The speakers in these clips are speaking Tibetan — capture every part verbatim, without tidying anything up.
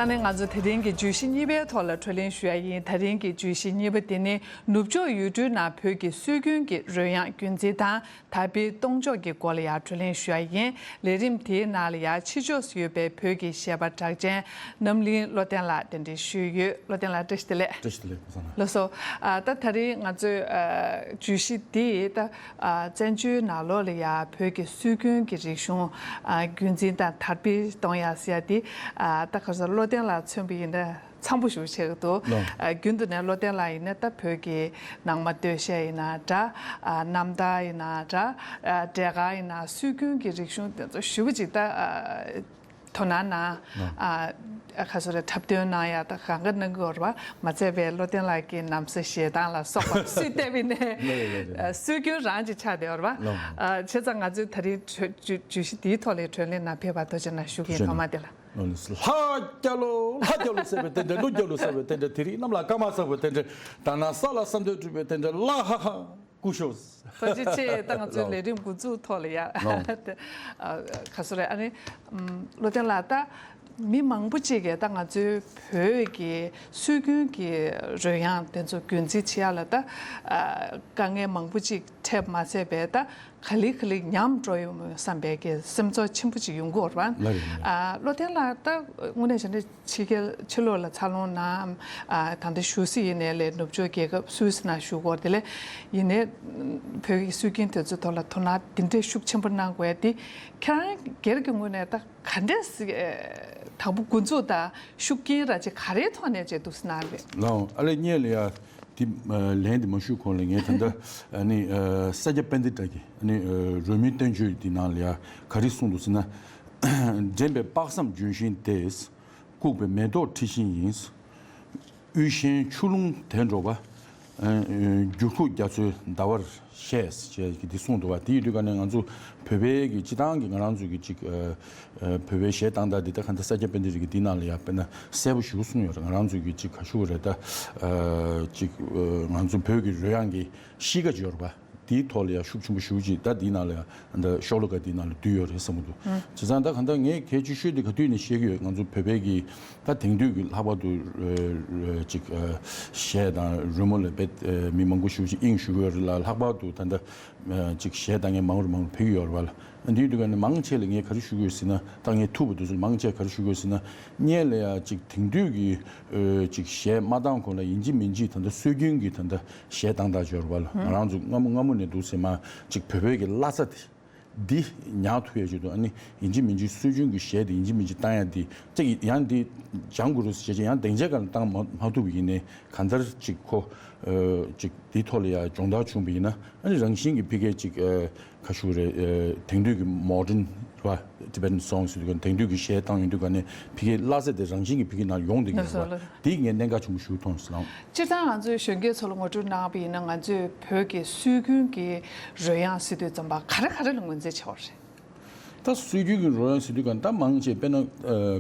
ཨ་ནི་ང་ཚོ་དེ་རིང་གི་བརྗོད་གཞི་གཉིས་པའི་ཐོག་ལ་བགྲོ་གླེང་ཞུ་ཡ་ཡིན། དེ་རིང་གི་བརྗོད་གཞི་གཉིས་པ་དེ་ནི་ནུབ་ཕྱོགས་ཡུལ་གྲུའི་ནང་བོད་ཀྱི་སྲོལ་རྒྱུན་གྱི་རོལ་དབྱངས་རྒྱུན་འཛིན་དང་དར་སྤེལ་གཏོང་ཕྱོགས་ཀྱི་སྐོར་ལ་ཡ་བགྲོ་གླེང་ཞུ་ཡ་ཡིན། ལས་རིམ་དེའི་ནང་ལ་ཡ་ཕྱི་ཕྱོགས་སུ་ཡོད་པའི་བོད་ཀྱི་གཞས་པ་གྲགས་ཅན་རྣམ་གླིང་བློ་བརྟན་ལགས་གདན་འདྲེན་ཞུས་ཡོད། བློ་བརྟན་ལགས་བཀྲ་ཤིས་བདེ་ལེགས། བཀྲ་ཤིས་བདེ་ལེགས་ཁ་སང་ལགས། ལགས་སོ། ཨ་ད་དེ་རིང་ང་ཚོའི་ཨ་བརྗོད་གཞི་འདི་ད་ཨ་བཙན་བྱོལ་ནང་ལོགས་ལ་ཡ་བོད་ཀྱི་སྲོལ་རྒྱུན་གྱི་རིག་གཞུང་ཨ་རྒྱུན་འཛིན་དང་དར་སྤེལ་གཏོང་ཡ་ཟེར་ཡ་འདི་ཨ་ད་ག་ས་བློ་བརྟན་ལགས་མཚོན་པ་ཡིན་ན་འཚམ་པོ་ཞིག་བྱེད་ཀྱི་འདུག་ལགས། ཨ་རྒྱུན་དུ་ནས་བློ་བརྟན་ལགས་ཡིན་ན་ད་བོད་ཀྱི་ནང་མ་སྟོད་གཞས་ཡིན་ན་འདྲ། ཨ་རྣམ་ཐར་ཡིན་ན་འདྲ། ཨ་འབྲས་དཀར་ཡིན་ན་སྲོལ་རྒྱུན་གྱི་རིག་གཞུང་དེ་ཚོ་ཞེ་པོ་ཅིག་ད་ཨ་དོ་སྣང་གནང་། ལགས། ཨ་ཨ་ག་ཚོད་རེད། འཁྲབ་སྟོན་གནང་ཡ་ད་གང་ག་གནང་གི་ཡོད་རེད་པ། མ་ཚད་པའི་བློ་བརྟན་ལགས་ཀྱི་ནམ་སེ་གཞས་གཏམ་ལ་སོགས་པ་སུས་བལྟས་པ་ཡིན་ནའི་ལགས་ལགས་ལགས། ཨ་སྲོལ་རྒྱུན་རང་ཅིག་ཆགས་བསྡད་ཡོད་རེད་པ། ལགས། ཨ་བྱས་ཙང་ང་ཚོས་ད་རིང་བརྗོད་བརྗོད་བརྗོད་གཞི་འདིའི་ཐོག་ལ་བགྲོ་གླེང་གནང་ཕེབས་པར་ཐུགས་རྗེ་གནང་ཞུ་གི་ཡིན། ཐོག་མ་དེ་ལ། ལྷ་རྒྱལ་ལོ་ལྷ་རྒྱལ་ལོ་ཟེར་བའི་རྟེན་འབྲེལ། ཀླུ་རྒྱལ་ལོ་ཟེར་བའི་རྟེན་འབྲེལ། དེ་རིང་གནམ་ལ་སྐར་མ་ཟེར་བའི་རྟེན་འབྲེལ། ད་ན་ས་ལ་བསམ་གཏན་སྒྲུབ་པའི་རྟེན་འབྲེལ། ལ་ཧ་ཧ་ཀུ་ཤོ། ཐུགས་རྗེ་ཆེ། ད་ང་ཚོའི་ལས་རིམ་འགོ་འཛུགས་ཐོག་ལ་ཡ། ལགས། ཨ་ག་ཚོད་རེད། ཨ་ནི་ཨམ་བློ་བརྟན་ལགས་ད་མི་མང་པོ་ཅིག་གིས་ད་ང་ཚོའི་བོད་ཀྱི་སྲོལ་རྒྱུན་གྱི་རོལ་དབྱངས་དེ་ཚོ་རྒྱུན་འཛིན་བྱེད་ཡ་ལ་ད་ཨ་དཀའ་ངལ་མང་པོ་ཅིག་འཕྲད་མ་ཚད་པའི་ད་ག་ལེ་ག་ལེ་ཉམས་འགྲོ་ཡོང་མོད་བསམ་པའི་གི་སེམས་ཚོར་ཆེན་པོ་ཅིག་ཡོང་གི་ཡོད་རེད་པ། ལགས་རེད། ཨ་བློ་བརྟན་ལགས་ད་དངོས་གནས་བྱས་ན་ཕྱི་རྒྱལ་ཕྱི་ལོགས་ལ་འཚར་ལོངས་གནང་། ཨ་ད་ལྟ་བཞུགས་ས་ཡིན་ནའི་ལས་ནུབ་ཕྱོགས་རྒྱལ་ཁབ་སུད་སི་ནང་བཞུགས་ཡོད་རེད། དེ་ལས་ཡིན་ནའི་བོད་ཀྱི་སྲོལ་རྒྱུན་དེ་ཚོའི་ཐོག་ལ་དོ་སྣང་འདི་འདྲའི་ཤུགས་ཆེན་པོ་གནང་དགོས་ཡ་འདི་ཁྱེད་རང་སྒེར་གྱི་ངོས་ནས་ད་ག་འདྲས་སེ་དང་པོ་འགོ་འཛུགས་དང་ཤུགས་རྐྱེན་ར་ཅིག་ག་རེའི་ཐོག་ནས་ཅིག་འདུག་སེ་གནང་རེད། ལགས། ཨ་ལས་ངས་ལ་ཡ་འདི་ལན་འདི་མ་ཞུ་གོང་ལ་ངས་ད་ལྟ་ཨ་ནི་ས་སྐྱ་པཎྜི་ཏ་གི་ཨ་ནི་རོལ་མོའི་བསྟན་བཅོས་འདི་ནང་ལ་ཡ་ག་རེ་གསུངས་འདུག་ཟེར་ན། འདྲེན་པའི་དཔག་བསམ་ལྗོན་ཤིང་དེས། བཀུག་པའི་མེ་ཏོག་དྲི་ཞིམ་ཡིན། དབུལ་ཞན་ཆུ་ཀླུང་དལ་འགྲོ་བ། འགྱུར་ཁུག་རྒྱ་མཚོའི་ཟླ་བར་བཤད་ཅེས་ཀྱི་འདི་གསུངས་འདུག་པ། དེ་ཡིན་དུས་ཀ་ནས་ང་ཚོ་བོད་པའི་གི་སྤྱི་བཏང་གི་ང་རང་ཚོ་གི་ཅིག་བོད་པའི་གཞས་བཏང་སྟངས་འདི་ད་ག་འདྲ་ས་སྐྱ་པཎྜི་ཏ་གི་འདི་ནང་ལ་ཡ་དཔེར་ན་གསལ་པོ་ཞེ་པོ་གསུངས་ཡོད་རེད། ང་རང་ཚོ་གི་ཅིག་ག་ཞུ་དགོས་རེད་ད། ཅིག་ང་ཚོ་བོད་ཀྱི་རོལ་དབྱངས་ཀྱི་གཤིས་ཀ་ཅིག་ཡོད་རེད་པ། དེའི་ཐོག་ལ་ཡང་ཤུགས་ཆེན་པོ་ཞེ་པོ་ཅིག་ད་དེའི་ནང་ལ་ཡང་འདི་ཤོ་ལོ་ཀ་དེའི་ནང་ལ་འདུས་ཡོད་རེད་བསམ་གྱི་འདུག་ཨང་། བྱས་ཙང་ད་གང་ལྟར་ངས་གལ་ཆེ་ཤོས་དེ་ག་དུས་ནས་བཤད་ཀྱི་ཡོད། ང་ཚོ་བོད་པའི་གི་ད་དེང་དུས་ཀྱི་ལྷག་པར་དུ་ཨ་ཨ་ཅིག་ཨ་གཞས་དང་རོལ་མོ་ལ་དཔེ་ཨ་མི་མང་པོ་ཞེ་པོ་ཅིག་དབྱིངས་ཞུགས་ཡོད་རེད་ལ། ལྷག་པར་དུ་ད་ལྟ་ཨ་ཅིག་གཞས་བཏང་མཁན་མང་རུ་མང་རུ་ཕེབས་ཀྱི་ཡོད་རེད་བ་ལ། འདིའི་དུས་ཀ་ནས་མང་ཆེ་ལ་ངས་ག་རེ་ཞུ་གི་ཡོད་ཟེར་ན། ད་ངས་ཐུག་པ་དེ་ཚོ་ལ་མང་ཆེ་ག་རེ་ཞུ་གི་ཡོད་ཟེར་ན། སྔོན་ལ་ཡང་ཅིག་དེང་དུས་ཀྱི་ཨ་ཅིག་གཞས་མ་བཏང་གོང་ལ་ཡིན་གཅིག་མིན་གཅིག་ད་ལྟ་སྲོལ་རྒྱུན་གྱི་ད་ལྟ་གཞས་བཏང་སྟངས་ཅིག་ཡོད་རེད་བ་ལ། ང་རང་ཚོ་སྔ་མོ་སྔ་མོ་ནས་འདུག་སེ་མར་ཅིག་བོད་པའི་གི་བླ་རྩ་དེ་འདི་ཉར་ཐུབ་ཡ་ཅིག་འདུག་ཨ་ནི་ཡིན་གཅིག་མིན་གཅིག་སྲོལ་རྒྱུན་གྱི་གཞས་དེ་ཡིན་གཅིག་མིན་གཅིག་བཏང་ཡ་དེ་ཅིག་ཡང་འདི་སྦྱང་དགོས་རེད་ཟེར་བྱས་ཡང་སྡིངས་ཆ་སྒང་ལ་བཏང་མ་མ་ཐུབ་པ་ཡིན་ནའི་གང་ལྟར་ཅིག་ཁོ་ཨ་ཅིག་འདིའི་ཐོག་ལ་ཡ་སྦྱོང་བརྡར་བྱུང་བ་ཡིན་ན། ཨ་ནི་རང་བཞིན་གྱི་ཕ་གིར་ཅིག་ཨ་ག་ཞུ་རེད། ཨ་དེང་དུས་ཀྱི་མོ་ཌན་རེད་བ། Tibetan songs ཟེར་དུས་ཀ་དེང་དུས་ཀྱི་གཞས་བཏང་ཡོང་དུས་ཀ་ནས་ཕ་གིའི་བླ་རྩ་དེ་རང་བཞིན་གྱིས་ཕ་གི་ནང་ཡོང་བསྡད་ཀྱི་ཡོད་རེད་བ། དེ་ངས་གནད་འགག་ཆེན་པོ་ཞིག་མཐོང་སོང་། སྤྱིར་བཏང་ང་ཚོའི་གཞོན་སྐྱེས་ཚོ་ལ་ངོ་སྤྲོད་གནང་བ་ཡིན་ན། ང་ཚོས་བོད་ཀྱི་སྲོལ་རྒྱུན་གྱི་རོལ་དབྱངས་ཟེར་དུས་ཙམ་པ་ག་རེ་ག་རེ་ལ་ངོས་འཛིན་བྱེད་དགོས་རེད། ད་སྲོལ་རྒྱུན་གྱི་རོལ་དབྱངས་ཟེར་དུས་ཀ་ད་མང་ཆེ་དཔེར་ན་ཨ་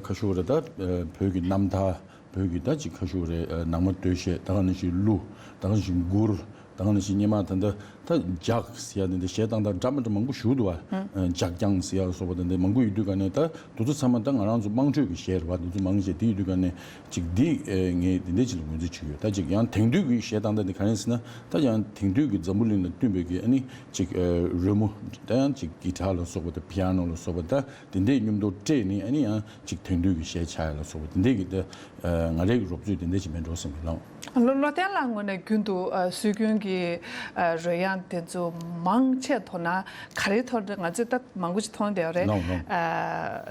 ག་ཞུ་དགོས་རེད། ད་ཨ་བོད་ཀྱི་རྣམ་ཐར། བོད་ཀྱི་ད་ཅིག་ག་ཞུ་དགོས་རེད། ཨ་ནང་མ་སྟོད་གཞས། ད་ག་ནང་བཞིན་གླུ། ད་ག་ནང་བཞིན་མགུར། ད་ག་ནང་བཞིན་སྔོན་མ་ད་ལྟ་ད་ལྗགས་ཟེར་ཡ་དེ་འདྲ་གཞས་བཏང་སྟངས་འདྲ་མི་འདྲ་མང་པོ་ཞིག་འདུག་བ། ཨ་ལྗགས་རྐྱང་ཟེར་ཡ་ལ་སོགས་པ་དེ་འདྲ་མང་པོ་ཡོད་དུས་ཀ་ནས། ད་དེ་ཚོ་ཚང་མ་ད་ང་རང་ཚོ་དམངས་ཁྲོད་ཀྱི་གཞས་རེད་བ། དེ་ཚོ་མང་ཆེ་དེ་ཡོད་དུས་ཀ་ནས་ཅིག་འདི་ཨེ་ངས་དེ་འདྲ་ཅིག་ལ་ངོས་འཛིན་བྱེད་ཀྱི་ཡོད། ད་ཅིག་ཡང་དེང་དུས་ཀྱི་གཞས་བཏང་སྟངས་དེ་ག་རེ་ཡིན་ཟེར་ན། ད་ཡང་དེང་དུས་ཀྱི་འཛམ་བུ་གླིང་ལ་བསྟུན་པའི་གི་ཨ་ནི་ཅིག་ཨ་རོལ་མོ། ད་ཡང་ཅིག་གི་ཊར་ལ་སོགས་པ་དང་པི་ཡ་ནོ་ལ་སོགས་པ། ད་དེ་འདྲའི་མཉམ་དུ་སྤྲད་ནས་ཨ་ནི་ཡང་ཅིག་དེང་དུས་ཀྱི་གཞས་ཆགས་ཡ་ལ་སོགས་པ་དེ་འདྲའི་གི་ད་ཨ་ང་རའི་གི་རོབ་ཙོག་དེ་འདྲ་ཅིག་མེད་འགྲོ་བསམ་གྱི་ལགས། བློ་བློ་བརྟན་ལགས་ངོས་ནས་རྒྱུན་དུ་ཨ་སྲོལ་རྒྱུན་གྱི་ཨ་རོལ་དབྱངས་དེ་ཚོ་མང་ཆེ་དོ་སྣང་ག་རེའི་ཐོག་ནས། ང་ཚོས་ད་མང་པོ་ཞིག་མཐོང་བསྡད་ཡོད་རེད། ནོ་ནོ། ཨ་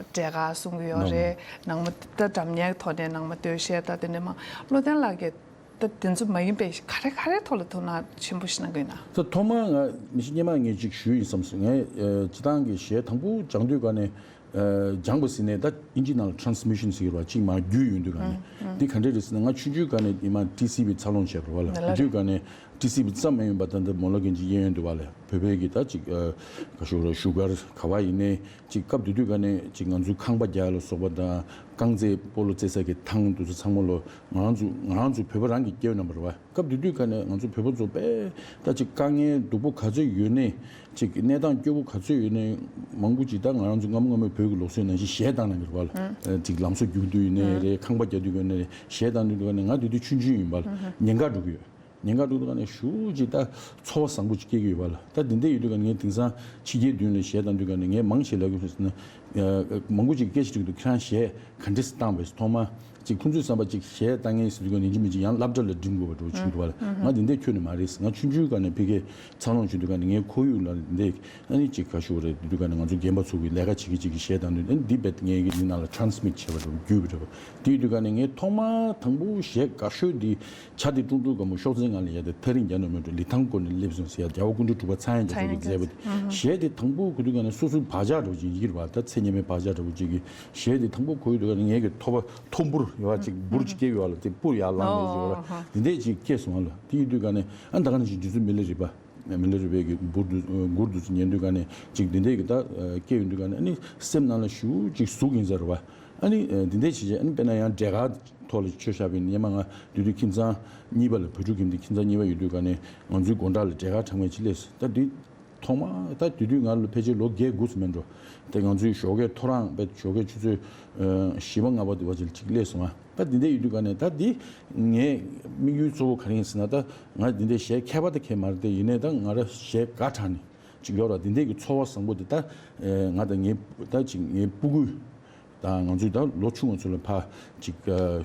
འབྲས་དཀར་གསུང་གི་ཡོད་ནོ་རེད། ནང་མ་ད་སྒྲ་སྙན་གྱི་ཐོག་ནས་ནང་མ་སྟོད་གཞས། ད་དེ་འདྲ་མང་། བློ་བརྟན་ལགས་ཀྱིས་ད་དེ་ཚོ་མ་ཡིན་པའི་ག་རེ་ག་རེའི་ཐོག་ལ་དོ་སྣང་ཆེན་པོ་ཞིག་གནང་གི་ཡོད་ན། ད་ཐོག་མར་ང་མི་ཤེས། སྔོན་མ་ངས་ཅིག་ཞུས་ཡིན་བསམ་སོང་། ངས་ཨ་སྤྱིར་བཏང་གི་གཞས་དང་པོ་སྦྱང་དུས་ཀ་ནས། ཨ་སྦྱངས་པ་ཟེར་ནས་ད་ཨིན་ཇི་ནང་ལ་ཊེ་རན་སི་མི་ཤན་ཟེར་གྱི་རེད་བ། གཅིག་མར་བརྒྱུད་ཡོང་དུས་ཀ་ནས། འདི་ག་འདྲས་རེད་ཟེར་ན། ང་ཆུང་ཆུང་སྒང་ནས་ཡིན་མ་ཊི་སི་ཝི་འཚར་ལོངས་བྱས་པ་རེད་བ་ལ། དེ་དུས་ཀ་ནས་ཊི་སི་ཝི་ཙམ་མ་ཡིན་པ་ད་ལྟ་མོ་ལ་གན་ཇི་གཡས་གཡོན་འདུག་བ་ལ། བོད་པའི་གི་ད་ཅིག་ཨ་ག་ཞུ་རེད། བཞུགས་སྒར་ག་བ་ཡིན་ནའི་ཅིག་སྐབས་དེ་དུས་ཀ་ནས་ཅིག་ང་ཚོའི་ཁང་པ་རྒྱག་ཡ་ལ་སོགས་པ་དང་། ཐང་རྩེད་སྤོ་ལོ་རྩེད་ས་གི་ཐང་དེ་ཚོ་ཚང་མ་ལོ་ང་རང་ཚོ་ང་རང་ཚོ་བོད་པ་རང་གི་སྐྱེ་བོ་རྣམ་པ་རེད་བ། སྐབས་དེ་དུས་ཀ་ནས་ང་ཚོ་བོད་པ་ཚོ་དཔེ་ད་ཅིག་དཀའ་ངལ་སྡུག་པོ་ག་ཚོད་ཡོད་ནའི་ཅིག་གནས་སྟངས་སྐྱོ་པོ་ག་ཚོད་ཡོད་ནའི་མང་པོ་ཅིག་ད་ང་རང་ཚོ་སྔ་མོ་སྔ་མོའི་བོད་ཀྱི་ལུགས་སྲོལ་ནང་བཞིན་གཞས་བཏང་གནང་གི་རེད་བ་ལ། ཅིག་ལམ་བཟོ་རྒྱུག་དུས་ཡིན་ནའི་རེད། ཁང་པ་རྒྱག་དུས་ཡིན་ནའི་རེད། གཞས་བཏང་དུས་ཀ་ནས་ང་དེ་དུས་ཆུང་ཆུང་ཡིན་པ་ལ་ཉེན་ཁ་འགྲོ་གི་ཡོད། ཉེན་ཁ་འགྲོ་དུས་ཀ་ནས་ཞེ་པོ་ཅིག་ད་ཚོར་བ་བཟང་པོ་ཅིག་སྐྱེ་གི་ཡོད་པ་ལ། ད་དེ་འདྲ་ཡོད་དུས་ཀ་ནས་ངས་དེང་སང་ཕྱི་རྒྱལ་མདུན་ལ་གཞས་བཏང་དུས་ཀ་ནས་ངས་མང་ཆེ་ལབ་གི་ཡོད་ཟེར་ན། མང་པོ་ཅིག་སྐད་ཆ་དྲིས་འདུག་ཁྱེད་རང་གཞས་ག་འདྲས་བཏང་བས་ཐོག་མ་ཅིག་ཁོང་ཚོའི་བསམ་པ་ཅིག་གཞས་བཏང་མཁན་ཟེར་དུས་ཀ་ནས་ཡིན་གཅིག་མིན་གཅིག་ཡང་སློབ་གྲྭ་ལ་འགྲིམ་དགོས་པ་འདྲ་བོ་བྱེད་ཀྱི་འདུག་པ་ལ། ང་དེ་འདྲས་ཁྱོན་ནས་མ་རེད། ང་ཆུང་ཆུང་སྒང་ནས་ཕ་གིར་འཚར་ལོངས་བྱུང་དུས་ཀ་ནས་ངའི་ཁོར་ཡུག་ལ་འདི་ཨ་ནི་ཅིག་ག་ཞུ་བ་རེད། དེ་དུས་ཀ་ནས་ང་ཚོ་རྒན་པ་ཚོ་གི་ལས་ཀ་བྱེད་ཀྱི་བྱེད་ཀྱི་གཞས་བཏང་དུས་ཨ་ནི་འདི་རྦད་ངའི་གི་འདི་ནང་ལ་ཊ་རན་སི་མིཊ་བྱས་པ་འདྲ་བོ་བརྒྱུད་པ་འདྲ་བོ། དེ་ཡོད་དུས་ཀ་ནས་ངས་ཐོག་མ་དང་པོ་གཞས་དགའ་ཤོས་འདི་བྱ་དེ་ཀྲུང་ཀྲུང་ག་མོ་ཤོག་ཚན་ང་ལ་ཡ་དེ་ཐག་རིང་རྒྱ་ནོར་མོན་གྲུ་ལི་ཐང་སྐོར་ནས་སླེབས་སོང་ཟེར་ཡ། རྒྱལ་བ་སྐུ་ཕྲེང་དྲུག་པ་ཚངས་དབྱངས་རྒྱ་མཚོ་གིས་མཛད་པ་དེ་གཞས་དེ་དང་པོ་གོ་དུས་ཀ་ནས་སོ་སོའི་བག་ཆགས་འདྲ་བོ་ཅིག་ཡིན་གྱི་རེད་བ། ད་ཚེ་སྔོན་མའི་བག་ཆགས་འདྲ་བོ་ཅིག་གི་གཞས་དེ་དང་པོ་གོ་ཡོད་དུས་ཀ་ནས་ངའི་གི་ཐོད་པ་ཐོམ་བུར་ཡོད་བ་ཅིག་འབུར་ཅིག་སྐྱེས་ཡོད་བ་ལ། དེ་སྤུར་ཡར་ལངས་ནས་ཅིག་ཡོད་བ་དེ་འདྲས་ཅིག་སྐྱེས་སོང་བ་ལ། དེ་ཡོད་དུས་ཀ་ནས་ཨ་ད་ག་ནང་བཞིན་རྗེ་བཙུན་མི་ལ་རས་པ། མི་ལ་རས་པའི་གི་འབུར་དུ་མགུར་དུ་ཉན་དུས་ཀ་ནས་ཅིག་འདི་འདྲས་ཀྱི་ད་སྐྱེ་ཡོང་དུས་ཀ་ནས་ཨ་ནི་སེམས་ནང་ལ་ཞེ་པོ་ཅིག་ཟུག་ཡིན་ས་རེད་བ། ཨ་ནི་འདི་འདྲས་བྱས་བྱས་ཨ་ནི་དཔེར་ན་ཡང་འབྲས་དཀར་ཐོག་ལ་ཆོས་བཤད་པ་ཡིན་ན། སྔོན་མ་ང་དུས་དུས་ཁྱིམ་ཚང་གཉིས་པ་ལ་བོད་ཕྲུག་གི་འདི་ཁྱིམ་ཚང་གཉིས་པ་ཡོད་དུས་ཀ་ནས་ང་ཚོའི་སྒོ་འགྲམ་ལ་འབྲས་དཀར་གྲང་མོ་ཅིག་སླེབས་སོང་། ད་འདི་ཐོག་མ་ད་དུས་དུས་ང་ལ་ཕལ་ཆེར་ལོ་བརྒྱད་དགུ་ཙམ་མིན་འགྲོ། དེ་ང་ཚོའི་ཞོགས་ཀས་ཐོ་རངས་དཔེ་ཞོགས་ཀས་ཆུ་ཚོད་བཞི་པ་ལྔ་པ་དུ་བ་ཅིག་ཅིག་སླེབས་སོང་ང་། ད་འདི་འདྲས་ཡོད་དུས་ཀ་ནས་ད་འདི་ངའི་དམིགས་ཡུལ་གཙོ་བོ་ག་རེ་ཡིན་ཟེར་ན། ད་ང་འདི་འདྲས་གཞས་མཁས་པ་ད་མཁས་མ་རེད་དེ། ཡིན་ནའི་ད་ང་ར་གཞས་དགའ་དྲགས་ནས་ཅིག་ཡོད་ར། འདི་འདྲས་ཀྱི་ཚོར་བ་བཟང་པོ་དེ་ད་ང་ད་ངའི་ད་ཅིག་ངའི་སྤུ་གུ་ད་ང་ཚོའི་ད་ལོ་ཆུང་བ་ཚོ་ལ་ཕར་ཅིག་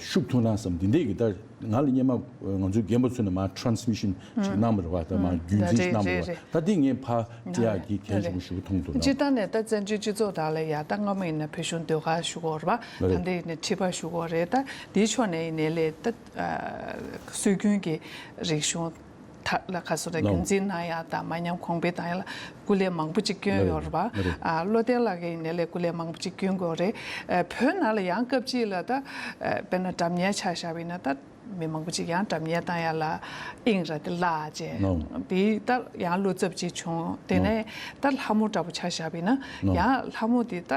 ཤུགས་ཐོན་ན་བསམ། འདི་འདྲས་ཀྱི་ད་ང་ལ་སྔོན་མ་ང་ཚོའི་རྒན་པ་ཚོས་ནས་མར་ཊ་རན་སི་མི་ཤན་ཅིག་གནང་བ་རེད་བ། ད་མར་རྒྱུན་འཛིན་ཅིག་གནང་བ་རེད་བ། ད་འདི་ངས་ཕར་སྤྲད་ཡག་གི་གལ་ཆེན་པོ་ཞེ་པོ་མཐོང་འདུག་ན། སྤྱིར་བཏང་ནས་ད་བཙན་བྱོལ་སྤྱི་ཚོགས་ནང་ལ་ཡ་ད་སྔ་མོ་ཡིན་ན་བོད་གཞུང་ཟློས་གར་ཞུ་གི་ཡོད་རེད་བ། ད་ལྟ་ཡིན་ན་ཁྲིད་པ་ཞུ་གི་ཡོད་རེད། ད་འདིའི་ཕྱོགས་ནས་ཡིན་ནའི་ལས་ད་སྲོལ་རྒྱུན་གྱི་རིག་གཞུང་ད་ལ་ཁ་སོ་ད་རྒྱུན་འཛིན་གནང་ཡག་དང་མ་ཉམས་གོང་འཕེལ་བཏང་ཡག་ལ་སྐུ་ལས་མང་པོ་ཅིག་བསྐྱོན་ཡོད་རེད་བ། ཨ་བློ་བརྟན་ལགས་ཀྱིས་ཡིན་ནའི་ལས་སྐུ་ལས་མང་པོ་ཅིག་བསྐྱོན་གྱི་ཡོད་རེད། ཨ་བོད་ནང་ལ་ཡང་སྐབས་གཅིག་ལ་ད་ཨ་དཔེར་ན་སྒྲ་སྙན་ཆ་བཞག་པ་ཡིན་ན་ད་མི་མང་པོ་ཅིག་ཡང་སྒྲ་སྙན་བཏང་ཡག་ལ་དབྱིངས་ར་དེ་བརླག་བྱས། དེ་ད་ཡང་བློ་འཚབ་ཅིག་བྱུང་། དེ་ནས་ད་ལྷ་མོ་འདྲ་པོ་ཆ་བཞག་པ་ཡིན་ན་ཡང་ལྷ་མོ་དེ་ད་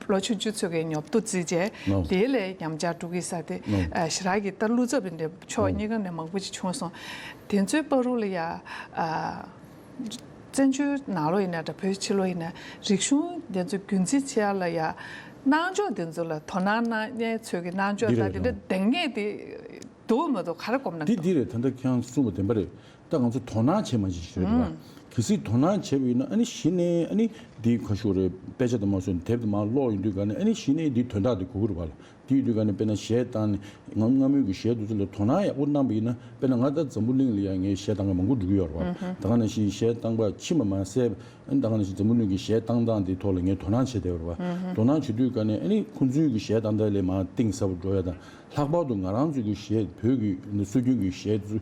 ལོ་ཆུང་ཆུང་ཚོ་གིས་ཉོབ་ཏོ་བརྩིས་བྱས། དེ་ལས་ཉམས་ཆག་འགྲོ་གི་ས་དེ་ཨ་ཞེ་དྲག་གི་ད་བློ་འཚབ་དེ་འདྲ་ཕྱོགས་གཉིས་ཀ་ནས་མང་པོ་ཅིག་བྱུང་སོང་། དེ་ཚོའི་བར་དུ་ལ་ཡ་ཨ་བཙན་བྱོལ་ནང་ལོགས་ཡིན་ན་འདྲ་བོད་ཕྱི་ལོགས་ཡིན་ན་རིག་གཞུང་དེ་ཚོ་རྒྱུན་འཛིན་བྱེད་ཡག་ལ་ཡ་གནང་ཕྱོགས་དེ་ཚོ་ལ་དོ་སྣང་གནང་མཁན་ཚོས་ཀྱི་གནང་ཕྱོགས་འདི་ད་རེད་དེ་འདྲ་ལགས། འདང་ངེས་དེ་འདུག་མི་འདུག་ག་རེ་སྒོམ་ན་འདི་འདུག་འདི་རེད། ད་ལྟ་ཁྱེད་རང་གསུངས་པ་བདེན་པ་རེད། ད་ང་ཚོ་དོ་སྣང་བྱེད་མ་བྱེད་ཞིག་རེད་བ། གལ་སྲིད་དོ་སྣང་བྱས་པ་ཡིན་ན་ཨ་ནི་གཞི་ནས་ཨ་ནི་འདི་ག་ཞུ་རེད། དཔེ་ཆ་དང་མ་སོན་དེབ་དང་མ་ཀློག་ཡོང་དུས་ག་ནས་ཨ་ནི་གཞི་ནས་འདི་དོན་དག་འདི་གོ་གི་རེད་བ། དེ་ཡོད་དུས་ག་ནས་དཔེར་ན་གཞས་བཏང་ནས་ང་སྔ་མོའི་གི་གཞས་དེ་ཚོ་ལ་དོ་སྣང་ཡག་པོ་གནང་པ་ཡིན་ན། དཔེར་ན་ང་ད་འཛམ་བུ་གླིང་ལ་ཡང་ངའི་གཞས་བཏང་མཁན་མང་པོ་འགྲོ་གི་ཡོད་རེད་བ། ད་ག་ནང་བཞིན་གཞས་བཏང་པ་ཕྱི་མ་མ་ཟད་ཨ་ནི་ད་ག་ནང་བཞིན་འཛམ་བུ་གླིང་གི་གཞས་བཏང་སྟངས་དེའི་ཐོག་ལ་ངས་དོ་སྣང་བྱས་བསྡད་ཡོད་རེད་བ། དོ་སྣང་བྱེད་དུས་ག་ནས་ཨ་ནི་ཁོང་ཚོའི་གི་གཞས་བཏང་སྟངས་ལས་མར་གཏིང་ཟབ་པོ་འགྲོ་ཡ་དང་། ལྷག་པར་དུ་ང་རང་ཚོའི་གི་གཞས་བོད་ཀྱི་སྲོལ་རྒྱུན་གྱི་གཞས་ཚོ་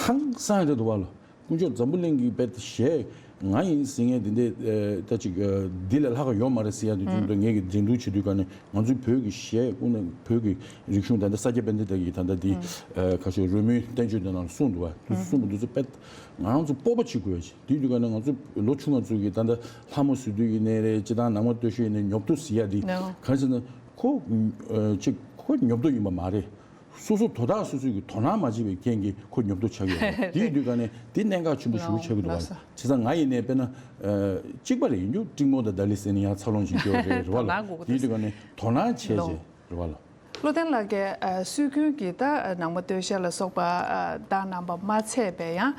ཧང་སང་རེད་འདུག་བ་ལ། དཀོན་མཆོག་འཛམ་བུ་གླིང་གི་དཔེ་གཞས་ང་ཡིན་ཟེར་མཁན་དེ་འདྲས་ཨེ་ད་ཅིག་ཨེ་འདི་ལས་ལྷག་ག་ཡོད་མ་རེད་ཟེར་ཡ་དེ་ཚོ་འདྲ་ངེད་ཀྱིས་འགྲན་བསྡུར་བྱེད་དུས་ག་ནས་ང་ཚོའི་བོད་ཀྱི་གཞས་དངོས་གནས་བོད་ཀྱི་རིག་གཞུང་ད་ལྟ་ས་སྐྱ་དཔལ་ལྡན་ལགས་ཀྱིས་ད་ལྟ་འདི་ཨེ་ཁ་ཤས་རོལ་མོའི་བསྟན་བཅོས་དེ་ནང་ལ་གསུངས་འདུག་བ། དེ་ཚོ་གསུངས་པ་དེ་ཚོ་དཔེ་ང་རང་ཚོ་སྤོབས་པ་བྱེད་དགོས་ཡ་ཅིག་དེ་དུས་ག་ནས་ང་ཚོ་ལོ་ཆུང་ང་ཚོ་གིས་ད་ལྟ་ལྷ་མོ་བཟོ་དུས་ཡིན་ནའི་རེད། སྤྱིར་བཏང་ནང་མ་སྟོད་ཤོད་ཡིན་ནའི་ཉོབ་ཏོ་ཟེར་ཡ་དེ་ག་རེ་ཟེར་ན་ཁོ་ཨེ་ཅིག་ཁོ་ཉོབ་ཏོ་ཡིན་པ་མ་རེད། སོ་སོ་དོ་བདག་སོ་སོའི་གི་དོ་སྣང་མ་བྱས་པའི་རྐྱེན་གྱིས་ཁོ་ཉོབ་ཏོ་ཆགས་ཡོད་རེད། དེའི་དུས་ག་ནས་དེ་གནད་འགག་ཆེན་པོ་ཞེ་པོ་ཆགས་ཀྱི་འདུག་བ། ལགས་སོ། བྱས་ཙང་ང་ཡིན་ནའི་དཔེར་ན་ཨ་གཅིག་པ་རེད། ཡིན་རྒྱུ་ཀྲིང་མོ་དང་ལྡ་ལི་ཟེར་ནས་ཡང་འཚར་ལོངས་བྱེད་ཀྱི་ཡོད་རེད་རེད་བ་ལ། དོ་སྣང་དགོས་ཀྱི་དེའི་དུས་ག་ནས་དོ་སྣང་བྱས་ལོ། བྱས་རེད་བ་ལ། བློ་བརྟན་ལགས་ཀྱིས་ཨ་སྲོལ་རྒྱུན་གྱི་ད་ནང་པ་སྟོད་གཞས་ལ་སོགས་པ་ཨ་བཏང་གནང་པ་མ་ཚད་པའི་ཡང་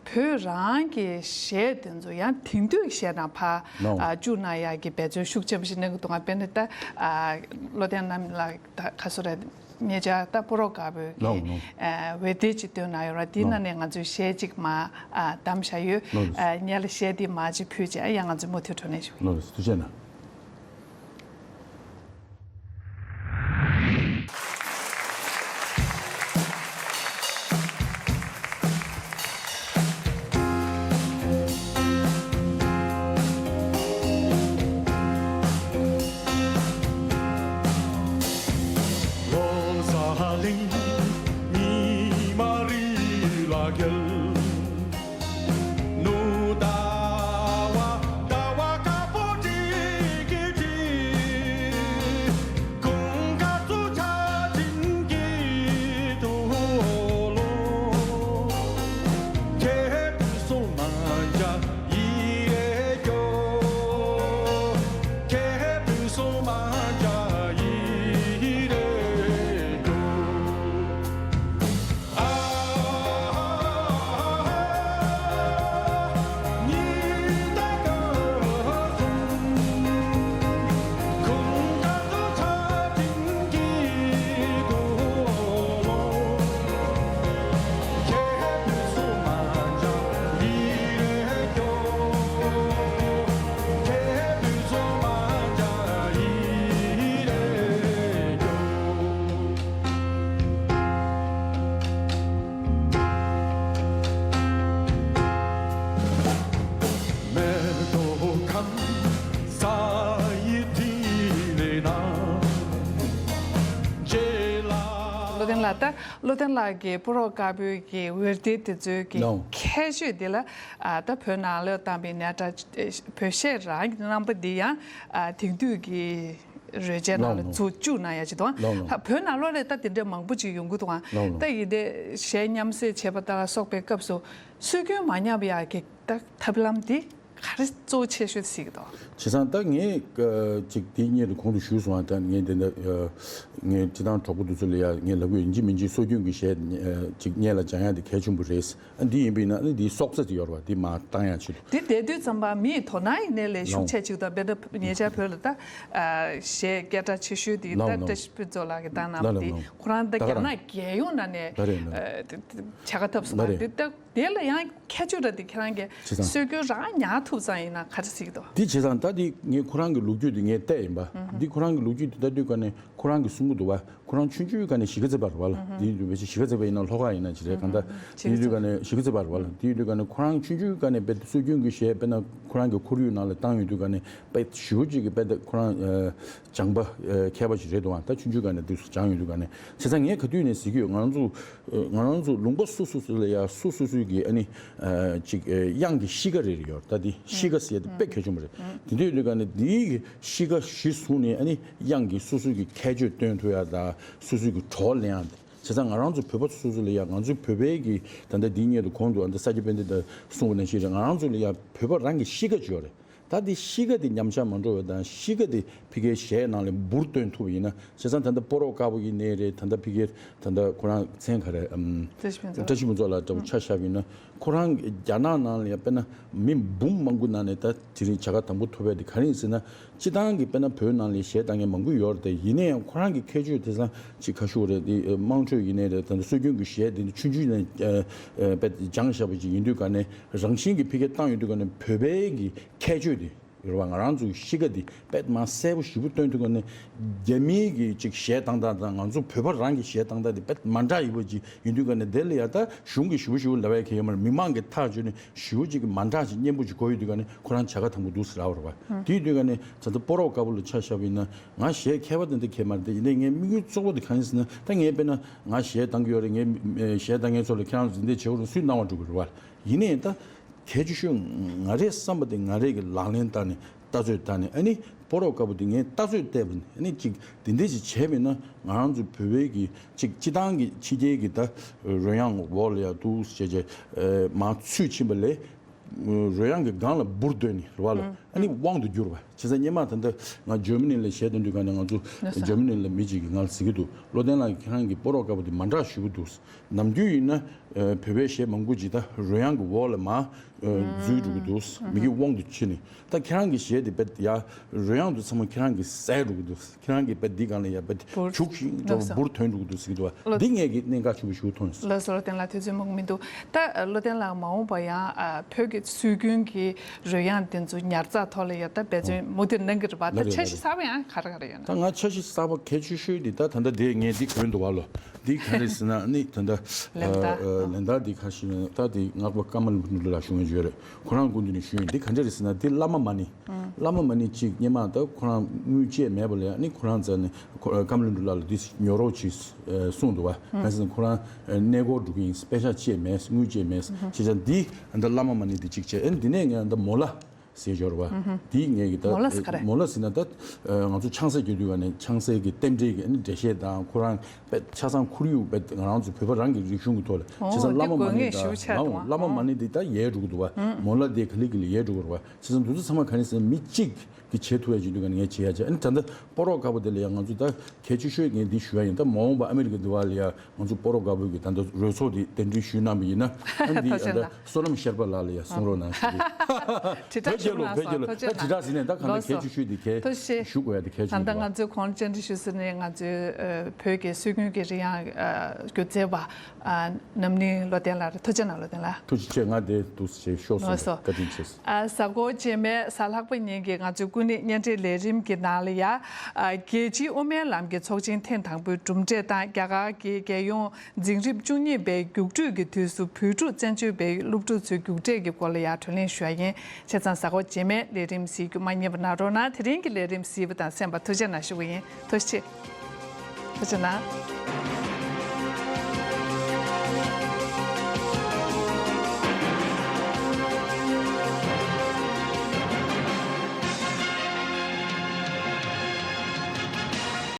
བོད་རང་གི་གཞས་དེ་ཚོ་ཡང་དེང་དུས་གཞས་ནང་ཕར་ལོ། ཨ་བཅུག་གནང་ཡག་གི་འབད་བརྩོན་ཤུགས་ཆེན་པོ་ཞིག་གནང་གི་འདུག་ག་དཔེར་ན་ད་ཨ་བློ་བརྟན་རྣམ་ལགས་ད་ག་སོ་ར་ཉེ་ཆར་ད་སྤོ་རོ་དཀར་པོའི་ལོ་གི་ལོ། ཨ་འོད་སྡེར་ཅིག་བཏོན་གནང་ཡོད་ར། དེའི་ལོ། ནང་ནས་ང་ཚོས་གཞས་གཅིག་མར་ཨ་བདམས་བཞག་ཡོད། ལོ། ཨ་ཉེ་ལ་གཞས་དེ་མར་ཅིག་ཕུལ་བྱས་ཨ་ཡང་ང་ཚོས་མུ་མཐུད་འགྲོ་གནང་ཞུ། ལོ། ཐུགས་རྗེ་གནང་། ད་བློ་བརྟན་ལགས་ཀྱིས་སྤོ་རོག་དཀར་པོའི་གི་འོད་སྡེར་དེ་ཚོའི་གི་ལགས། ཁྱད་ཆོས་དེ་ལ་ཨ་ད་བོད་ནང་ལ་བཏང་པའི་ནས་ད་བོད་གཞས་རང་གི་རྣམ་པ་འདི་ཡང་ཨ་དེང་དུས་ཀྱི་རོལ་ཆའི་ནང་ལ་ལགས། ཚུར་བཅུག་གནང་ཡ་ཅིག་དང་། ལགས། ལགས། ད་བོད་ནང་ལོགས་ལ་ད་དེ་འདྲའི་མང་པོ་ཅིག་ཡོང་གི་འདུག་ཨང་། ལགས། ད་ཡིན་ཏེ་གཞས་མཉམ་བསྲེས་བྱས་པ་དང་སོགས་པའི་སྐབས་སུ་སྲོལ་རྒྱུན་མ་ཉམས་ཡ་གི་ད་ཐབས་ལམ་འདི་ག་རེ་གཙོ་ཆེ་ཤོས་གཟིགས་ཀྱི་འདུག་བྱས་ཙང་ད་ངས་ཨ་ཅིག་དེ་སྔོན་དུ་གོང་དུ་ཞུས་སོང་བ། ད་ངས་དེ་འདྲ་ཨ་ངས་སྤྱི་བཏང་གྲོགས་པོ་དེ་ཚོ་ལ་ཡ་ངས་ལབ་ཀྱི་ཡོད། ཡིན་གཅིག་མིན་གཅིག་སྲོལ་རྒྱུན་གྱི་གཞས་ཨ་ཅིག་སྔོན་ལ་སྦྱང་ཡ་དེ་གལ་ཆེན་པོ་རེད། ཨ་འདི་ཡིན་པ་ཡིན་ན་ཨ་ནི་འདིའི་སྲོག་རྩ་དེ་ཡོད་རེད་བ། འདི་མར་བཏང་ཡ་ཆེད་དུ། འདི་བསྡད་དུས་ཙམ་པ་མི་ཡི་དོ་སྣང་ཡིན་ནའི་ལས་ཤུགས་ལོང་ཆེ་ཅིག་དང་། དཔེར་ན་ཉེ་ཆར་བོད་ལ་ད་ཨ་གཞས་སྐད་གྲགས་ཆེ་ཤོས་དེ་ད་ལོང་ལོང་བཀྲ་ཤིས་ཕུན་ཚོགས་ལགས་ཀྱིས་བཏང་གནང་བ་ལོང་དེ། ལོང་ཁོ་རང་ད་ད་ག་རྒྱ་རང་ནག་རྒྱལ་ཡོངས་ནང་ནས་ད་རེད་ལོང་ཨ་བྱ་དགའ་ཐོབ་སོང་ད་བ། རེད། འདི་ད་དེ་ལ་ཡང་ཁྱད་ཆོས་འདྲ་དེ་ཁྱེད་རང་གིས་བྱས་ཙང་སྲོལ་རྒྱུན་རང་ཉར་ཐུབ་ཙང་ཡིན་ན་ག་རེ་གཟིགས་འདུག་འདི་བྱས་ཙང་ད་འདི་ངས་ཁོ་རང་གི་ལོ་རྒྱུས་འདི་ངས་བལྟས་ཡིན་པ། འདི་ཁོ་རང་གི་ལོ་རྒྱུས་འདི་ལྟ་དུས་ཀ་ནས་ཁོ་རང་གི་གསུང་གི་འདུག་བ། ཁོ་རང་ཆུང་ཆུང་ག་ནས་གཞིས་ཀ་རྩེ་པ་རེད་བ་ལ། འདི་འདུག་བས་གཞིས་ཀ་རྩེ་པ་ཡིན་ན་ལྷོ་ཁ་ཡིན་ན་ཅི་རེད་གང་ལྟར། འདི་འདུག་ག་ནས་གཞིས་ཀ་རྩེ་པ་རེད་བ་ལ། འདི་འདུག་ག་ནས་ཁོ་རང་ཆུང་ཆུང་ག་ནས་དཔེ་སྲོལ་རྒྱུན་གྱི་གཞས་དཔེར་ན་ཁོ་རང་གི་ཁོར་ཡུག་ནང་ལ་བཏང་ཡོད་དུས་ག་ནས་དཔེ་ཞེ་པོ་ཅིག་གི་དཔེ་ཁོ་རང་སྦྱངས་པ་མཁས་པ་ཞིག་རེད་འདུག་བ། ད་ཆུང་ཆུང་ག་ནས་འདི་སྦྱངས་ཡོད་དུས་ག་ནས། བྱས་ཙང་ངས་ག་དུས་ནས་གཟིགས་ཀྱི་ཡོད། ང་རང་ཚོ་ང་རང་ཚོ་ལུང་པ་སོ་སོ་སོ་ལ་ཡ་སོ་སོ་སོའི་གི་ཨ་ནི་ཅིག་དབྱངས་ཀྱི་གཤིས་ཀ་རེ་རེ་ཡོད། ད་འདི་གཤིས་ཀ་ཟེར་ཡ་དེ་དཔེ་གལ་ཆེན་པོ་རེད། དེ་འདྲ་ཡོད་དུས་ག་ནས་འདིའི་གི་གཤིས་ཀ་གཞི་བཟུང་ནས་ཨ་ནི་དབྱངས་ཀྱི་སོ་སོའི་གི་ཁྱད་ཆོས་སྟོན་ཐུབ་ཡ་དང་སོ་སོའི་གི་གྲོགས་ལེན་ཡ་དེ། བྱས་ཙང་ང་རང་ཚོ་བོད་པ་སོ་སོ་ལ་ཡ་ང་ཚོའི་བོད་པའི་གི་ད་ལྟ་འདིའི་སྔོན་དུ་གོང་དུ་ཨ་ད་ས་སྐྱ་དཔལ་ལྡན་ད་གསུངས་པ་ནང་བཞིན་རེད། ང་རང་ཚོ་ལ་ཡ་བོད་པ་རང་གི་གཤིས་ཀ་ཅིག་ཡོད་རེད། ད་འདི་གཤིས་ཀ་དེ་ཉམས་ཆག་མ་འགྲོ་བ་དང་གཤིས་ཀ་དེ་ཕ་གིའི་གཞས་ནང་ལ་འབུར་བཏོན་ཐུབ་པ་ཡིན་ན། བྱས་ཙང་ད་ལྟ་སྤོ་རོག་དཀར་པོ་ཡིན་ནའི་རེད། ད་ལྟ་ཕ་གིའི་ད་ལྟ་ཁོ་རང་མཚན་ག་རེ་ཨམ་བཀྲ་ཤིས་ཕུན་ཚོགས། བཀྲ་ཤིས་ཕུན་ཚོགས་ལགས་འདྲ་པོ་ཆ་བཞག་པ་ཡིན་ན། ཁོ་རང་རྒྱ་ནག་ནང་ལ་ཡ་དཔེར་ན་མི་འབུམ་མང་པོ་ནང་ནས་ད་དེ་རིང་བྱ་དགའ་དང་པོ་ཐོབ་པ་དེ་ག་རེ་ཡིན་ཟེར་ན། སྤྱི་བཏང་གི་དཔེར་ན་བོད་ནང་ལ་གཞས་བཏང་མཁན་མང་པོ་ཡོད་རེད་དེ། ཡིན་ན་ཡང་ཁོ་རང་གི་ཁྱད་ཆོས་དེ་ཚང་ཅིག་ཁ་ཤུགས་རེད་དེ། དམངས་ཁྲོད་ཡིན་ནའི་རེད། ད་ལྟ་སྲོལ་རྒྱུན་གྱི་གཞས་དེ་ཆུང་ཆུང་ནས་ཨ་ཨ་དཔེ་སྦྱངས་བཞག་པ་ཅིག་ཡིན་དུས་ག་ནས་རང་བཞིན་གྱི་ཕ་གིར་བཏང་ཡོད་དུས་ག་ནས་བོད་པའི་གི་ཁྱད་ཆོས་དེ་རེད་བ། ང་རང་ཚོའི་གཤིས་ཀ་འདི་དཔེ་མ་གསལ་པོ་ཞིབ་པོ་སྟོན་ཐུབ་ག་ནས། རྒྱ་མིའི་གི་ཅིག་གཞས་བཏང་སྟངས་དང་ང་ཚོ་བོད་པ་རང་གི་གཞས་བཏང་སྟངས་འདི་དཔེ་མ་འདྲ་ཡི་བ་ཅིག་ཡིན་དུས་ག་ནས། དེ་ལ་ཡ་ད་གཞུང་གི་ཞིབ་པོ་ཞིབ་པོ་ལབ་ཡ་གལ་ཡོད་མ་རེད། མི་མང་གི་ཐག་གཅོད་ནས་ཞིབ་པོ་ཅིག་གི་མ་འདྲ་ཅིག་སྙན་པོ་ཅིག་གོ་ཡོད་དུས་ག་ནས་ཁོ་རང་བྱ་དགའ་དང་པོ་འདུག་ཟེར་ལབ་པ་རེད་བ། དེ་ཡིན་དུས་ག་ནས་ད་ལྟ་སྤོ་རོག་དཀར་པོ་ལ་ཆ་བཞག་པ་ཡིན་ན། ང་གཞས་མཁས་པ་དེ་འདྲ་གལ་མ་རེད་དེ། ཡིན་ནའི་ངའི་དམིགས་ཡུལ་གཙོ་བོ་དེ་གང་ཡིན་ཟེར་ན། ད་ངས་དཔེར་ན་ང་གཞས་བཏང་གི་ཡོད་རེད། ངས་གཞས་བཏང་མཁན་ཚོ་ལ་ཁྱེད་རང་ཚོ་འདི་འདྲ་བྱེད་དགོས་རེད། སུས་གནང་བ་འགྲོ་གི་རེད་བ། ཡིན་ནའི་ད་གལ་ཆེ་ཤོས་ང་རའི་བསམ་པ་དེ་ང་རའི་གི་ལག་ལེན་བསྟར་ནས་ལྟ་ཚོད་བསྟར་ནས། ཨ་ནི་སྤོ་རོག་དཀར་པོ་དེ་ངས་ལྟ་ཚོད་བལྟས་པ་ནས། ཨ་ནི་ཅིག་དེ་འདྲ་ཅིག་བྱས་པས་ན་ང་རང་ཚོ་བོད་པའི་གི་ཅིག་སྤྱི་བཏང་གི་ཕྱི་རྒྱལ་གི་ད་རོལ་དབྱངས་འོག་ལ་ཡ་འདུག་བྱས་བྱས་མར་ཚུད་ཕྱིན་པ་ལས། རོལ་དབྱངས་ཀྱི་སྒང་ལ་འབུར་བཏོན་ནས་རེད་བ་ལ། ཨ་ནི་དབང་དུ་གྱུར་བ། བྱས་ཙང་སྔོན་མ་ད་ལྟ་ང་འཇར་མ་ནི་ལ་གཞས་བཏང་དུས་ག་ནས་ང་ཚོ་འཇར་མ་ནི་ལ་མི་གཅིག་གིས་ང་ལ་ཟེར་གྱི་འདུག་བློ་བརྟན་ལགས་ཀྱིས་ཁྱེད་རང་གི་སྤོ་རོག་དཀར་པོ་དེ་མ་འདྲ་ཞེ་པོ་འདུག་ནམ་རྒྱུན་ཡིན་ན་ཨ་བོད་པའི་གཞས་མང་པོ་ཅིག་ད་རོལ་དབྱངས་ཀྱི་འོག་ལ་མར་ཨ་འཛུལ་འགྲོ་གི་འདུག་མི་གི་དབང་དུ་ཕྱིན་ནས། ད་ཁྱེད་རང་གི་གཞས་དེ་དཔེ་ཡ་རོལ་དབྱངས་དེ་ཚང་མ་ཁྱེད་རང་གིས་ཟས་འགྲོ་གི་འདུག་ཁྱེད་རང་གིས་དཔེ་འདི་སྒང་ལ་ཡ་དཔེ་འབུར་བྱུག་ཤིང་འདྲ་བོ་ལགས་སོ། འབུར་ཐོན་འགྲོ་གི་འདུག་ཟེར་གྱི་འདུག་བ། ལགས། འདི་ངས་ཀྱི་གནད་འགག་ཆེན་པོ་ཞིག་མཐོང་སོང་། ལགས་སོ། བློ་བརྟན་ལགས་ཐུགས་རྗེ་མང་པོ་མི་འདུག་ད་བློ་བརྟན་ལགས་མ་འོངས་པ་ཡང་ཨ་བོད་ཀྱི་སྲོལ་རྒྱུན་གྱི་རོལ་དབྱངས་དེ་ཚོ་ཉར་ཚགས་ཐོག་ལ་ཡ་ད་འབད་བརྩོན་མུ་མཐུད་གནང་གི་རེད་པ། ད་ལགས་རེད། འཆར་གཞི་གསར་པ་ཡང་ག་རེ་ག་རེ་ཡོད་ན། ད་ང་འཆར་གཞི་གསར་པ་གལ་ཆེ་ཤོས་འདི་ད་ད་ལྟ་དེ་ངས་འདི་གོན་འདུག་བ་ལོ། འདི་ག་རེ་ཟེར་ན་ནི་ད་ལྟ་ལན་བརྡ། ཨ་ལན་བརྡ་འདི་ཁ་ཤས་ནི་ད་འདི་སྔགས་པ་ཀརྨ་ལྷུན་གྲུབ་ལགས་ཞུ་མཁན་ཅིག་ཡོད་རེད། ཁོ་རང་སྐུ་མདུན་ནས་ཞུས་ཡིན། འདི་ག་འདྲ་རེད་ཟེར་ན་འདི་བླ་མ་མ་ཎི། བླ་མ་མ་ཎི་གཅིག་སྔོན་མ་ད་ཁོ་རང་དངུལ་བཅད་མེད་པ་ལ་ཡ་ནི་ཁོ་རང་རྩ་ནས་ཁོ་ཀརྨ་ལྷུན་གྲུབ་ལགས་ལ་འདི་ཉོ་རོགས་གྱིས་གསུངས་འདུག་བ། གང་ཟེར་ན་ཁོ་རང་གནས་སྐོར་འགྲོ་གི་ཡིན། པེ་ཤག་བཅད་མེད། དངུལ་བཅད་མེད། བྱས་ཙང་འདི་ད་བླ་མ་མ་ཎི་འདི་གཅིག་བྱས། ཨ་ནི་འདི་ནས་ངས་ད་མོ་ལ་ཟེར་འབྱོར་བ། འདི་ངས་ཀྱི་ད་མོ་ལ་ཟེར་ག་རེ། མོ་ལ་ཟེར་ན་ད་ང་ཚོ་ཆང་ས་རྒྱག་དུས་ག་ནས་ཆང་སའི་གི་རྟེན་འབྲེལ་གྱི་ཨ་ནི་འགྲེལ་བཤད་དང་ཁོ་རང་དཔེ་ཆ་ཚང་ཁོར་ཡུག་དཔེ་ང་རང་ཚོ་བོད་པ་རང་གི་རིག་གཞུང་གི་ཐོག་ལ། ཨོ། བྱས་ཙང་བླ་མ་མ་ཎི་དང་། འདི་དགོས་ངེས་ཞེ་པོ་ཆགས་འདུག་ཨ། བླ་མ་མ་ཎི་འདི་ད་ཡལ་འགྲོ་གི་འདུག་བ། མོ་ལ་འདི་ག་ལེ་ག་ལེ་ཡལ་འགྲོ་གི་རེད་བ། བྱས་ཙང་འདི་ཚོ་ཚང་མ་ག་ནས་ཟེར་ན་མི་གཅིག་གིས་བྱེད་ཐུབ་ཡ་བྱེད་དུས་ག་ནས་ངས་བྱེད་ཡ་བྱས། ཨ་ནི་ད་ལྟ་སྤོ་རོག་དཀར་པོ་དེ་ལ་ཡང་ང་ཚོ་ད་གལ་ཆེ་ཤོས་ངས་འདི་ཞུ་ཡ་ཡིན། ད་མ་འོངས་པ་ཨ་མི་རི་ཀ་འདི་བ་ལ་ཡ་ང་ཚོ་སྤོ་རོག་དཀར་པོ་གི་ད་ལྟ་རོལ་ཚོགས་འདི་གདན་འདྲེན་ཞུས་གནང་བ་ཡིན་ན། ཨ་ནི་འདི་ད་ལྟ་བསོད་ནམས་ཤར་པ་ལགས་ལ་ཡ་གསུང་རོགས་གནང་ཞུ་གི། དྲིལ་བསྒྲགས་བོད་རྒྱལ་ལོ། བོད་རྒྱལ་ལོ། ད་དྲིལ་བསྒྲགས་ཟེར་ནས་ད་གང་ལྟར་གལ་ཆེ་ཤོས་འདི་གལ་ཞུ་དགོས་ཡ་དེ་གལ་ཆེ་ད་ལྟ་ང་ཚོས་གོང་བཅར་འདྲི་ཞུ་ཟེར་ནས་ང་ཚོའི་བོད་ཀྱི་སྲོལ་རྒྱུན་གྱི་རོལ་དབྱངས་སྒྱུ་རྩལ་བ་ཨ་རྣམ་གླིང་བློ་བརྟན་ལགས་རེད། ཐུགས་རྗེ་གནང་བློ་བརྟན་ལགས། ཐུགས་རྗེ་ཆེ། ང་དེ་འདུག་སེ་ཤོག་གསུངས་པ་བཀའ་དྲིན་ཆེ། ཨ་གཟའ་འཁོར་རྗེས་མའི་གཟའ་ལྷག་པ་ཉིན་གྱི་ང་ཚོའི་སྐུ་ཉིད་བརྙན་འཕྲིན་ལས་རིམ་གྱི་ནང་ལ་ཡ་ཨ་རྒྱལ་སྤྱིའི་དབུ་མའི་ལམ་གྱི་ཚོགས་ཆེན་ཐེངས་དང་པོའི་གྲུབ་འབྲས་དང་རྒྱ་གར་གྱི་རྒྱལ་ཡོངས་འཛིན་རིམ་བཅུ་གཉིས་པའི་རྒྱུགས་སྤྲོད་ཀྱི་དུས་སུ་བོད་ཕྲུག་བཙན་བྱོལ་བའི་སློབ་ཕྲུག་ཚོའི་རྒྱུགས་འབྲས་ཀྱི་སྐོར་ལ་ཡང་གྲོས་གླེང་ཞུ་བ་ཡིན། བྱས་ཙང་གཟའ་འཁོར་རྗེས་མའི་ལས་རིམ་གཟིགས་རྒྱུ་མ་བསྙེལ་བ་གནང་རོགས་གནང་། དེ་རིང་གི་ལས་རིམ་གཟིགས་པ་དང་གསན་པར་ཐུགས་རྗེ་གནང་ཞུ་གི་ཡིན། ཐུགས་རྗེ་ཆེ། ཐུགས་རྗེ་གནང་།